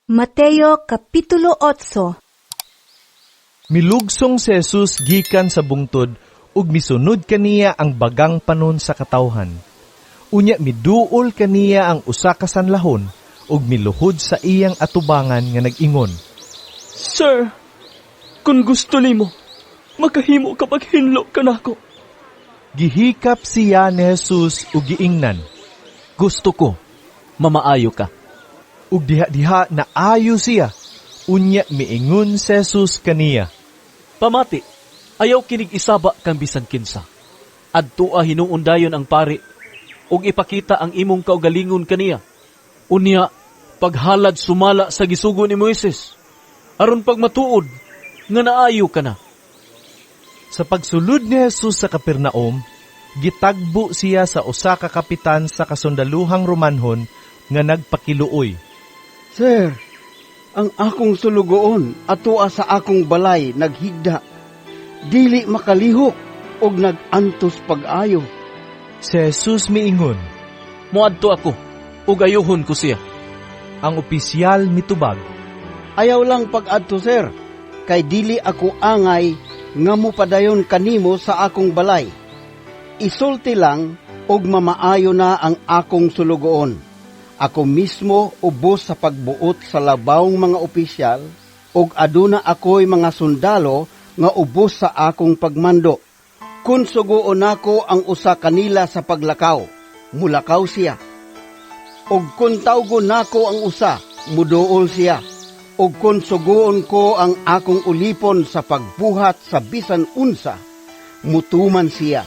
Mateo Kapitulo 8. Milugsong si Jesus gikan sa bungtod ug misunod kaniya ang bagang panon sa katawhan. Unya miduol kaniya ang usa ka sanlahon ug miluhod sa iyang atubangan nga nag-ingon, "Sir, kung gusto nimo, makahimo ka paghinlo kanako." Gihikap siya ni Jesus ug giingnan, "Gusto ko, mamaayo ka." Ug diha-diha naayo siya. Unya miingon si Jesus kaniya, "Pamati, ayaw kinig isaba kang bisan kinsa. Adtua hinuon dayon ang pari, ug ipakita ang imong kaugalingon kaniya. Unya, paghalad sumala sa gisugo ni Moises, aron pagmatuod nga naayo ka na." Sa pagsulod ni Jesus sa Capernaum, gitagbo siya sa usa ka kapitan sa kasundaluhang Romanhon nga nagpakiluoy. "Sir, ang akong sulugoon atoa sa akong balay naghigda. Dili makalihok og nag-antos pag-ayo." Si Jesus miingon, "Moadto ako, ug ayuhon ko siya." Ang opisyal mitubag, "Ayaw lang pag-adto, sir, kay dili ako angay nga mopadayon kanimo sa akong balay. Isulti lang og mamaayo na ang akong sulugoon. Ako mismo ubos sa pagbuot sa labawng mga opisyal ug aduna ako'y mga sundalo nga ubos sa akong pagmando. Kung suguon nako ang usa kanila sa paglakaw, mulakaw siya. Ug kung tawgon nako ang usa, muduol siya. Ug kung suguon ko ang akong ulipon sa pagbuhat sa bisan unsa, mutuman siya."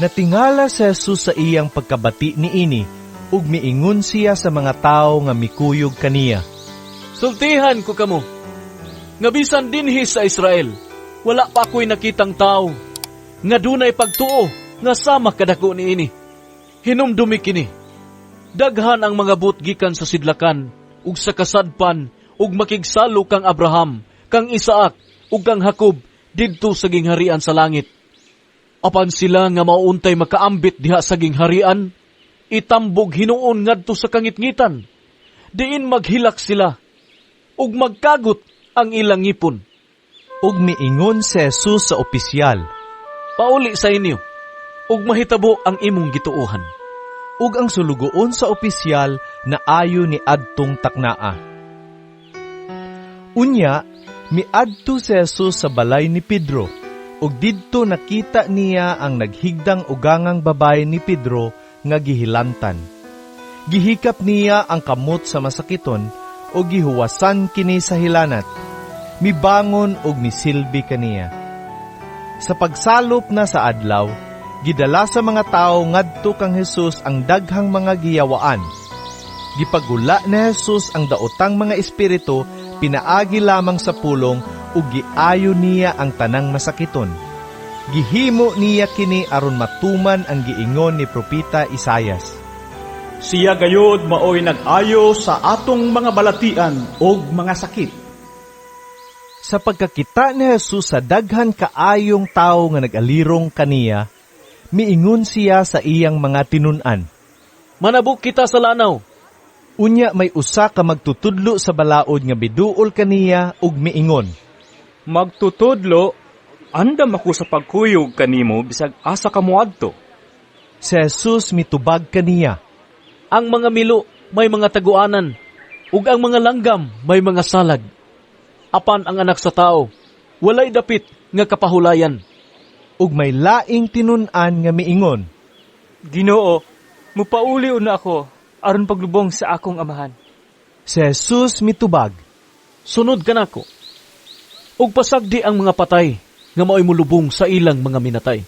Natingala si Jesus sa iyang pagkabati niini ug miingon siya sa mga tawo nga mikuyog kaniya, "Sultihan ko kamo, nga bisan dinhi sa Israel, wala pa ako'y nakitang tao nga dunay pagtuo nga sama kadako niini. Hinumdumi kini, daghan ang mangabot gikan sa sidlakan ug sa kasadpan ug makigsalo kang Abraham, kang Isaac ug kang Jacob didto sa gingharian sa langit. Apan sila nga mauntay makaambit diha sa gingharian, itambog hinuon ngadto sa kangitngitan. Diin maghilak sila ug magkagot ang ilang ngipon." Ug miingon si Jesus sa opisyal, "Pauli sa inyo, ug mahitabo ang imong gituohan." Ug ang sulugoon sa opisyal naayo ni adtong taknaa. Unya, miadto si Jesus sa balay ni Pedro, ug didto nakita niya ang naghigdang ugangang babaye ni Pedro nga gihilantan. Gihikap niya ang kamot sa masakiton ug gihuwasan kini sa hilanat. Mibangon ug misilbi kaniya. Sa pagsalop na sa adlaw, gidala sa mga tawo ngadto kang Jesus ang daghang mga giyawaan. Gipagula ni Jesus ang daotang mga espiritu pinaagi lamang sa pulong ug giayo niya ang tanang masakiton. Gihimo niya kini aron matuman ang giingon ni propeta Isayas. "Siya gayod maoy nag-ayo sa atong mga balatian ug mga sakit." Sa pagkakita ni Jesus sa daghan kaayong tawo nga nag-alirong kaniya, miingon siya sa iyang mga tinun-an, "Manabok kita sa lanaw." Unya may usa ka magtutudlo sa balaod nga miduol kaniya ug miingon, "Magtutudlo, andam ako sa pagkuyog kanimo bisag asa ka moadto." Si Jesus mitubag kaniya, "Ang mga milo may mga taguanan, ug ang mga langgam may mga salag. Apan ang Anak sa Tao walay dapit nga kapahulayan." Ug may laing tinun-an nga miingon, "Ginoo, mupauli una ako aron paglubong sa akong amahan." Si Jesus mitubag, "Sunod kanako. Ug pasagdi ang mga patay nga maoy mulubong sa ilang mga minatay."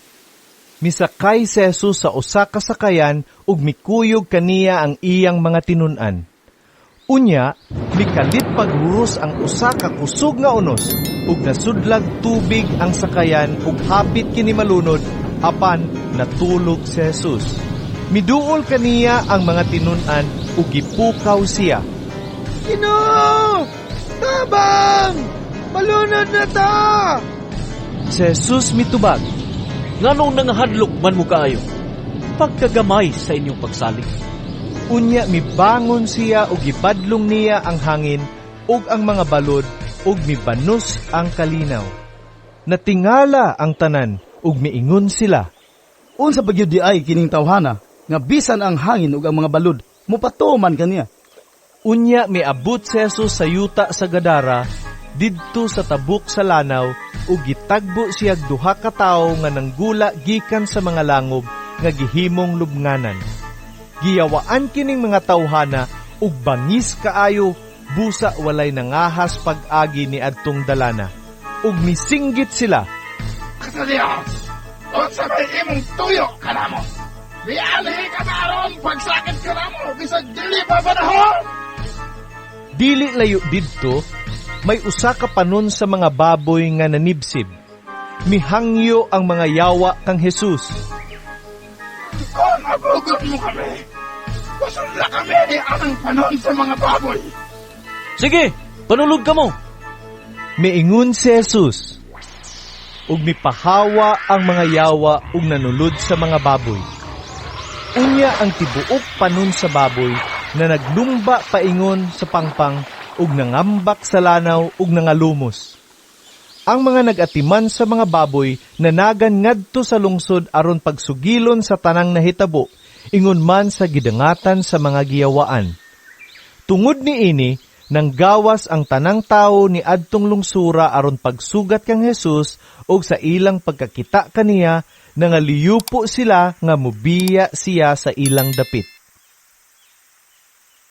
Misakay si Jesus sa usa ka sakayan ug mikuyog kaniya ang iyang mga tinun-an. Unya, mikalit paghuros ang usa ka kusog nga unos ug nasudlag tubig ang sakayan ug hapit kini malunod, apan natulog si Jesus. Miduol kaniya ang mga tinun-an ug gipukaw siya. "Ginoo! Tabang! Malunod na ta!" Si Jesus mitubag, "Nganong nangahadlok man mo kaayo? Pagkagamay sa inyong pagsalig." Unya mibangon siya ug gibadlong niya ang hangin ug ang mga balod ug mibanos ang kalinaw. Natingala ang tanan ug miingon sila. Unsa pa gyud diay kining tawhana nga bisan ang hangin ug ang mga balod mopatuo man kaniya? Unya miabot si Jesus sa yuta sa Gadara, didto sa tabok sa lanaw, ug gitagbo siyag duha ka tawo nga nanggula gikan sa mga langob nga gihimong lubnganan. Giyawaan kining mga tawhana ug bangis kaayo, busa walay nangahas pag-agi ni adtong dalana. Ug misinggit sila, Kasadiyos! Unsa may imong tuyo kanamo? Mianhi ka na aron pagsakit kanamo bisag dili pa panahon! Dili layo didto, may usa ka panon sa mga baboy nga nanibsib. Mihangyo ang mga yawa kang Jesus. Kung abugot mo kami, pasudla kami ni anang panon sa mga baboy. Sige, panulog kamo. Miingon si Jesus. Ug mipahawa ang mga yawa ug nanulod sa mga baboy. Unya ang tibuok panon sa baboy na naglumba paingon sa pangpang ug nangambak sa lanaw ug nangalumos. Ang mga nag-atiman sa mga baboy nanagan ngadto sa lungsod aron pagsugilon sa tanang nahitabo, ingon man sa gidangatan sa mga giyawaan. Tungod niini, nanggawas ang tanang tawo ni adtong lungsura aron pagsugat kang Jesus ug sa ilang pagkakita kaniya, nangaliyupo sila nga mubiya siya sa ilang dapit.